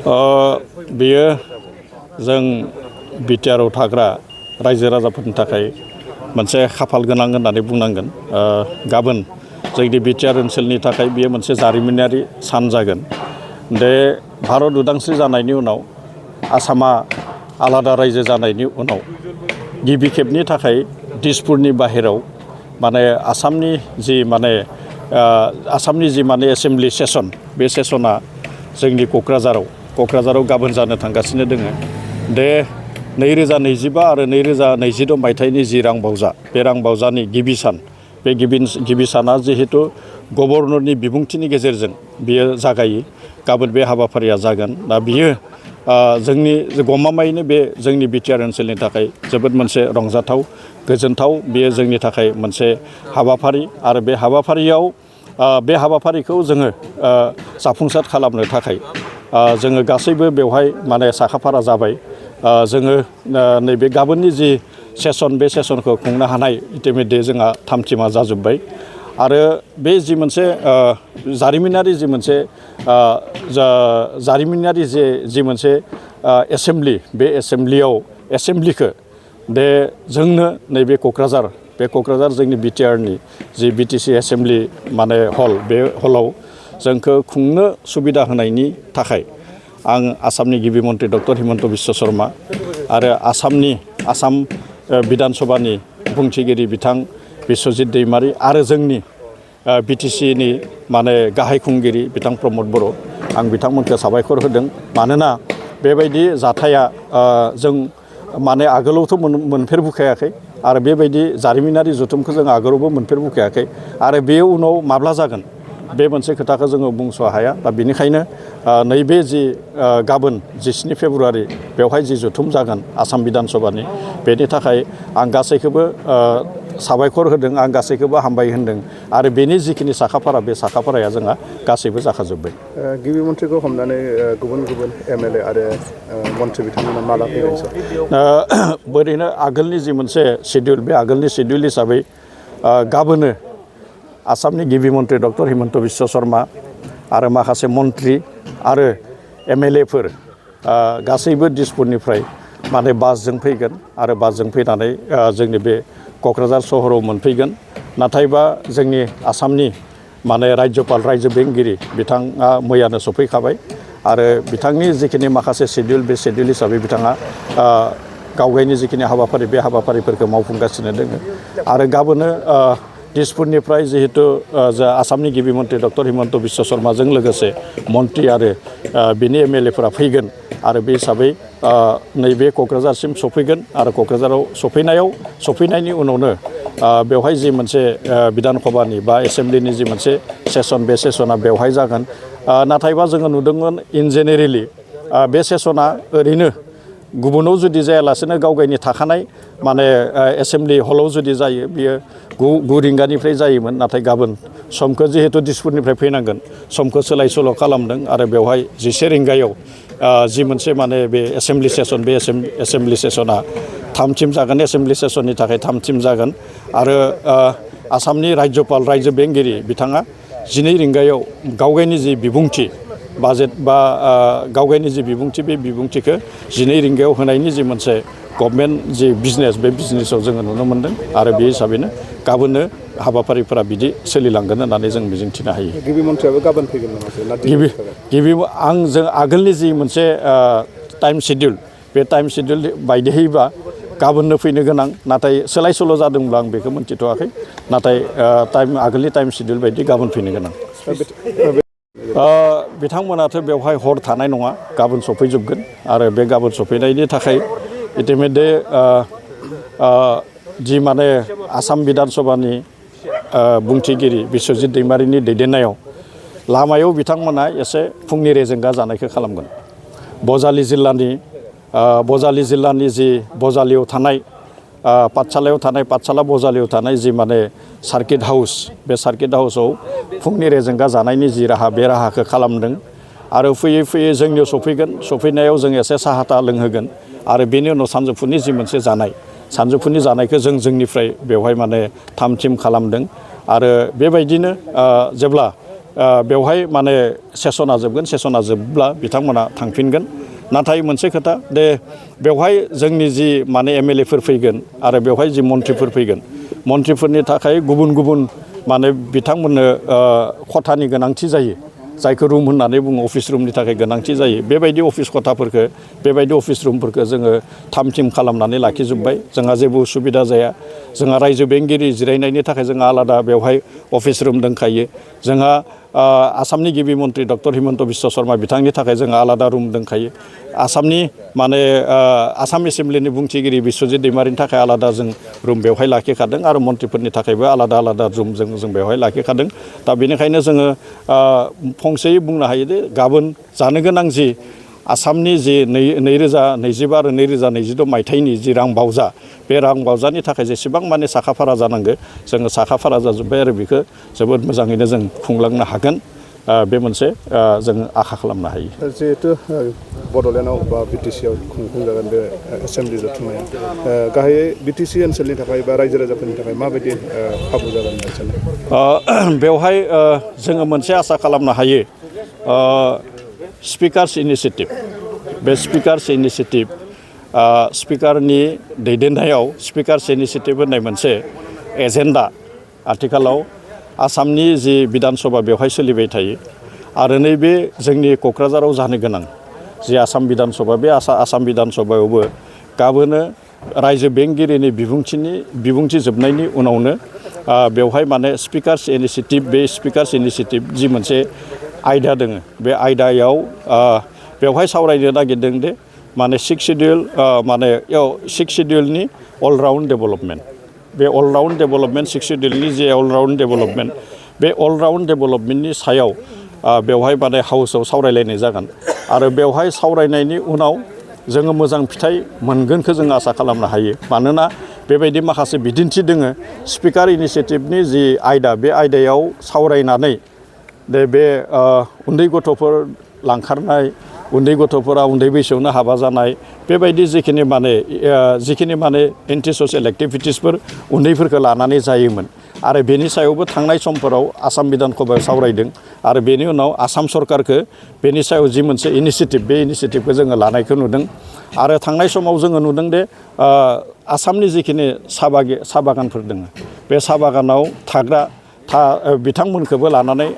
बेयो जों बिटिआरआव थाग्रा रायजो राजाफोरनि थाखाय मोनसे खाफाल गोनां होननानै बुंनांगोन। गाबोन जोंनि बिटिआर ओनसोलनि थाखाय बेयो मोनसे जारिमिनारि सान जागोन। भारत उदांस्रि जानायनि उनाव आसामा आलादा रायजो जानायनि उनाव गिबि खेबनि थाखाय दिसपुरनि बाहेराव आसामनि जि एसेम्बलि सेसन, बे सेसना जोंनि क'क्राझाराव गाबोन जानो थांगासिनो दोङो। 2025 आरो 2026 मायथाइनि जि रांबावजा, बे रांबावजानि गिबि सान, बे गिबि साना जिहेतु गभर्नरनि बिबुंथिनि गेजेरजों बियो जागायो। गाबोन बे हाबाफारिया जागोन। दा बियो जोंनि गमामायैनो बे जोंनि बिटिआर ओनसोलनि थाखाय जोबोद मोनसे रंजाथाव, गोजोनथाव बेयो जोंनि थाखाय मोनसे हाबाफारि। आरो बे हाबाफारिखौ जोङो जाफुंसार खालामनो थाखाय जोङो गासैबो बेवहाय साखाफारा जाबाय। जोङो नैबे गाबोननि जि सेसन, बे सेसनखौ खुंनो हानाय इतिमध्य जोंहा थामथिमा जाजोब्बाय। आरो बे जि मोनसे जारिमिनारि मोनसे एसेम्बलि, बे एसेम्ब्लिखौ जोंनो नैबे क'क्राझार जोंनि बिटिआरनि जि बिटिसि एसेम्ब्लि हल, बे हलाव जोंखौ खुंनो सुबिदा होनायनि थाखाय आं आसामनि गिबि मन्त्रि डक्टर हिमन्त बिश्व शर्मा आरो आसाम बिधान सभानि बुंथिगिरि बिथां बिश्वजित दैमारी आरो जोंनि बिटिसिनि गाहाय खुंगिरि बिथां प्रमद बर', आं बिथांमोनखौ साबायखर होदों। मानोना बेबायदि जाथाया जों आगोलावथ' मोनफेरबोखायाखै आरो बेबायदि जारिमिनारि जथुमखौ जों आगोलावबो मोनफेरबोखायाखै आरो बे उनाव माब्ला जागोन, बे मोनसे खोथाखौ जोङो बुंस' हाया। दा बेनिखायनो नैबे जि गाबोन 17 फेब्रुवारि बेवहाय जि जथुम जागोन आसाम बिधान सभानि, बेनि थाखाय आं गासैखौबो साबायखर होदों, आं गासैखौबो हामबाय होनदों। आरो बेनि जिखिनि साखाफारा, बे साखाफाराया जोंहा गासैबो जाखाजोब्बाय। गिबि मन्थ्रिखौ हमनानै गुबुन एमएलए आरो मन्थ्रि बिथांमोना माला फैगोन? ओरैनो आगोलनि जि मोनसे सिडिउल, बे आगोलनि सिडिउल हिसाबै गाबोनो आसामनि गिबि मन्त्रि डक्टर हिमन्त बिश्व शर्मा आरो माखासे मन्त्रि आरो एमएलएफोर गासैबो दिसपुरनिफ्राय बासजों फैगोन आरो बासजों फैनानै जोंनि बे क'क्राझार सहराव मोनफैगोन। नाथायबा जोंनि आसामनि राज्यपाल, रायजो बेंगिरि बिथाङा मैयानो सफैखाबाय आरो बिथांनि जिखिनि माखासे सिडिउल, बे सिडिउल हिसाबै बिथाङा गावगायनि जिखिनि हाबाफारि, बे हाबाफारिफोरखौ मावफुंगासिनो दोङो। आरो गाबोनो दिसपुरनिफ्राय जिहेतु आसामनि गिबि मन्त्रि डक्टर हिमन्त बिश्व शर्माजों लोगोसे मन्त्रि आरो बिनि एमएलएफोरा फैगोन आरो बे हिसाबै नैबे क'क्राझारसिम सफैगोन आरो क'क्राझाराव सफैनायनि उनावनो बेवहाय जि मोनसे बिधान सभानि बा एसेम्ब्लिनि जि मोनसे सेसन, बे सेसना बेवहाय जागोन। नाथायबा जोङो नुदोंमोन इन जेनेरेलि बे सेसना ओरैनो गुबुनाव जुदि जायालासेनो गावगायनि थाखानाय एसेम्ब्लि हलाव जुदि जायो, बियो 9 रिंगानिफ्राय जायोमोन। नाथाय गाबोन समखौ जिहेतु दिसपुरनिफ्राय फैनांगोन, समखौ सोलाय सोल' खालामदों आरो बेवहाय 11 रिंगायाव जि मोनसे बे एसेम्ब्लि सेसन, बे एसेम्ब्लि सेसना थामथिम जागोन। एसेम्ब्लि सेसननि थाखाय थामथिम जागोन आरो आसामनि राज्यपाल, रायजो बेंगिरि बिथाङा 12 रिंगायाव गावगायनि जि बिबुंथि बाजेट बा गावगायनि जि बिबुंथि, बे बिबुंथिखौ 12 रिंगायाव होनायनि जि मोनसे गभर्नमेन्ट जि बिजनेस, बे बिजनेसाव जोङो नुनो मोन्दों आरो बे हिसाबैनो गाबोननो हाबाफारिफोरा बिदि सोलिलांगोन होननानै जों मिजिंथिनो हायो। गिबि मन्थ्रियाबो गाबोन फैगोन नामा? जों आगोलनि जि मोनसे टाइम सिडिउल, बे टाइम सिडिउल बायदियैबा गाबोननो फैनो गोनां, नाथाय सोलाय सोल' जादोंब्ला आं बेखौ मोनथिथ'वाखै। नाथाय आगोलनि टाइम सिडिउल बायदि गाबोन फैनो गोनां। बिथांमोनाथ' बेवहाय हर थानाय नङा, गाबोन सफैजोबगोन आरो बे गाबोन सफैनायनि थाखाय इतिमध्य जि आसाम बिधान सभानि बुंथिगिरि बिश्वजित दैमारीनि दैदेननायाव लामायाव बिथांमोना एसे फुंनि रेजेंगा जानायखौ खालामगोन। बजालि जिल्लानि जि बजालियाव थानाय पाठसाला बजालियाव थानाय जि सार्किट हाउस, बे सार्किट हाउसाव फुंनि रेजेंगा जानायनि जि राहा, बे राहाखौ खालामदों आरो फैयै फैयै जोंनियाव सफैगोन। सफैनायाव जों एसे साहा था लोंहोगोन आरो बेनि उनाव सानजौफुनि जि मोनसे जानाय, सानजौफुनि जानायखौ जोंनिफ्राय बेवहाय थामथिम खालामदों आरो बेबायदिनो जेब्ला बेवहाय माने सेसना जोबगोन सेसना जोबब्ला बिथांमोना थांफिनगोन नाथाय मोनसे खोथा दे बेवहाय जोंनि जि माने एमएलएफोर फैगोन आरो बेवहाय जि मन्थ्रिफोर फैगोन मन्थ्रिफोरनि थाखाय गुबुन गुबुन माने बिथांमोननो खथानि गोनांथि जायो जायखौ रुम होननानै बुङो अफिस रुमनि थाखाय गोनांथि जायो बेबायदि अफिस खथाफोरखौ बेबायदि अफिस रुमफोरखौ जोङो थाम थिम खालामनानै लाखिजोब्बाय जोंहा जेबो उसुबिदा जाया जोंहा रायजो बेंगिरि जिरायनायनि थाखाय जोंहा आलादा बेवहाय अफिस रुम दंखायो जोंहा आसामनि गिबि मन्थ्रि डक्टर हिमन्त बिश्व शर्मा बिथांनि थाखाय जोंहा आलादा रुम दंखायो आसामनि माने आसाम एसेम्ब्लिनि बुंथिगिरि बिश्वजित दैमारिनि थाखाय आलादा जों रुम बेवहाय लाखिखादों आरो मन्थ्रिफोरनि थाखायबो आलादा आलादा रुम जों बेवहाय लाखिखादों दा बेनिखायनो जोङो फंसेयै बुंनो हायोदि गाबोन जानो गोनां जि आसामनि जि 2025 आरो 2026 मायथाइनि जि रां बावजा बे रां बावजानि थाखाय जेसेबां माने साखाफारा जानांगौ जोङो साखाफारा जाजोब्बाय आरो बेखौ जोबोद मोजाङैनो जों खुंलांनो हागोन बे मोनसे जों आखा खालामनो हायो जिहेतु बड'लेण्डआव बा बिटिसिआव खुंफुंजागोन बे एसेम्ब्लि जथुम्माया गाहायै बिटिसि ओनसोलनि थाखाय बा रायजो राजाफोरनि थाखाय माबायदि खाबु जागोन बेवहाय जोङो मोनसे आसा खालामनो हायो स्पिकार्स इनिसियेटिभ बे स्पिकार्स इनिसियेटिभ स्पिकारनि दैदेननायाव स्पिकार्स इनिसियेटिभ होननाय मोनसे एजेन्डा आथिखालाव आसामनि जि बिधान सभा बेवहाय सोलिबाय थायो आरो नैबे जोंनि क'क्राझाराव जानो गोनां जि आसाम बिधान सभा बे आसाम बिधान सभायावबो गाबोनो रायजो बेंगिरिनि बिबुंथि जोबनायनि उनावनो बेवहाय माने स्पिकार्स इनिसियेटिभ बे स्पिकार्स इनिसियेटिभ जि मोनसे आयदा दोङो बे आयदायाव बेवहाय सावरायनो नागिरदों दे माने सिक्स सिडिउलनि अलराउन्ड डेभेलपमेन्ट बे अलराउन्ड डेभेलपमेन्ट सिक्स सिडिउलनि जे अलराउन्ड डेभेलपमेन्ट बे अलराउन्ड डेभेलपमेन्टनि सायाव बेवहाय माने हाउसआव सावरायलायनाय जागोन आरो बेवहाय सावरायनायनि उनाव जोङो मोजां फिथाइ मोनगोनखौ जों आसा खालामनो हायो मानोना बेबायदि माखासे बिदिन्थि दोङो स्पिकार इनिसियेटिभनि जि आयदा बे आयदायाव सावरायनानै बे उन्दै गथ'फोर लांखारनाय उन्दै गथ'फोरा उन्दै बैसोआवनो हाबा जानाय बेबायदि जिखिनि माने एन्टि ससियेल एक्टिभिटिसफोर उन्दैफोरखौ लानानै जायोमोन आरो बेनि सायावबो थांनाय समफोराव आसाम बिधान सभायाव सावरायदों आरो बेनि उनाव आसाम सरकारखौ बेनि सायाव जि मोनसे इनिसियेटिभ बे इनिसियेटिभखौ जोङो लानायखौ नुदों आरो थांनाय समाव जोङो नुदों दे आसामनि जिखिनि साहा बागानफोर दङ बे साहा बागानाव थाग्रा बिथांमोनखौबो लानानै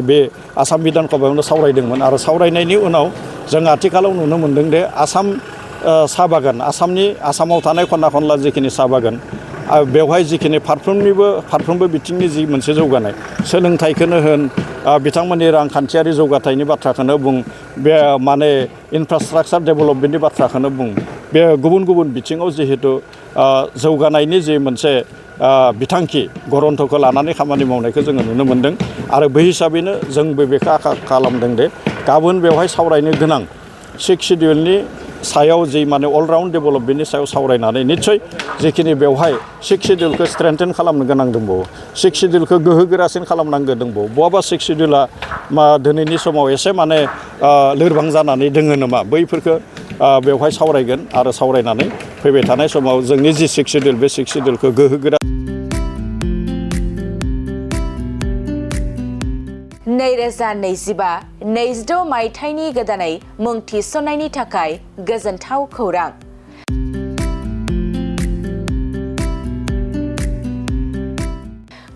बे आसाम बिधान सभायावनो सावरायदोंमोन आरो सावरायनायनि उनाव जों आथिखालाव नुनो मोनदों दे आसाम साहा बागान आसामाव थानाय खना खनला जिखिनि साहा बागान बेवहाय जिखिनि फारफ्रोमबो बिथिंनि जि मोनसे जौगानाय सोलोंथाइखौनो होन बिथांमोननि रांखान्थियारि जौगाथायनि बाथ्राखौनो बुं बे माने इनफ्रास्ट्राक्चार डेभेलपमेन्टनि बाथ्राखौनो बुं बे गुबुन गुबुन बिथिङाव जिहेतु जौगानायनि जि मोनसे बिथांखि गरन्थ'खौ लानानै खामानि मावनायखौ जोङो नुनो मोनदों आरो बै हिसाबैनो जोंबो बेखौ आखा खालामदों दे गाबोन बेवहाय सावरायनो गोनां सिक्स सिडिउलनि सायाव जि माने अलराउन्ड डेभेलपमेन्टनि सायाव सावरायनानै निस्सय जिखिनि बेवहाय सिक्स सिडिउलखौ स्ट्रेंथेन खालामनो गोनां दंबावो सिक्स सिडिउलखौ गोहोगोरासिन खालामनांगौ दंबावो बहाबा सिक्स सिडिउला दिनैनि समाव एसे माने लोरबां जानानै दोङो नामा बैफोरखौ बेवहाय सावरायगोन आरो सावरायनानै फैबाय थानाय समाव जोंनि जि सिक्स सिडिउल बे सिक्स सिडिउलखौ गोहोगोरा 2025-26 मायथाइनि गोदानै मुं थिसननायनि थाखाय गोजोनथाव खौरां।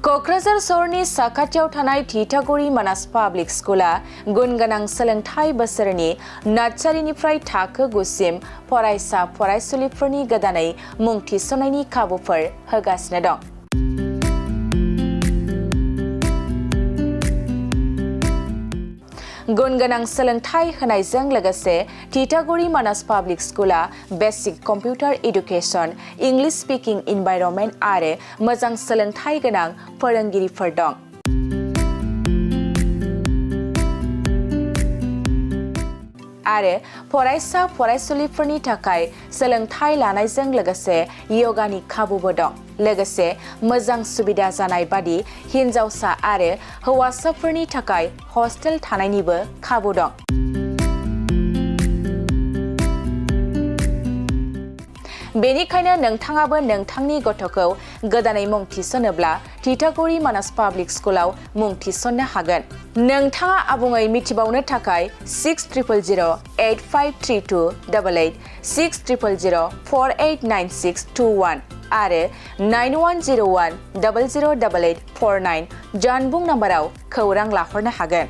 क'क्राझार सहरनि साखाथियाव थानाय थिथागुरि मानास पाब्लिक स्कुला गुन गोनां सोलोंथाइ बोसोरनि नार्सारिनिफ्राय थाखो 9 सिम फरायसा फरायसुलिफोरनि गोदानै मुं थिसननायनि खाबुफोर होगासिनो दं। गुन गोनां सोलोंथाइ होनायजों लोगोसे थिथागुरि मानास पाब्लिक स्कुला basic computer education, English speaking environment आरो मोजां सोलोंथाइ गोनां फोरोंगिरिफोर दं। आरो फरायसा फरायसुलिफोरनि थाखाय सोलोंथाइ लानायजों लोगोसे योगानि खाबुबो दं। लोगोसे मोजां सुबिदा जानाय बादि हिन्जावसा आरो हौवासाफोरनि थाखाय हस्टेल थानायनिबो खाबु दं। बेनिखायनो नोंथाङाबो नोंथांनि गथ'खौ गोदानै मुं थिसनोब्ला तितागुरि मानास पाब्लिक स्कुलाव मुं थिसननो हागोन। नोंथाङा आबुङै मिथिबावनो थाखाय 6000853288 6000489621 आरो 9101008849 जानबुं नाम्बाराव खौरां लाहरनो हागोन।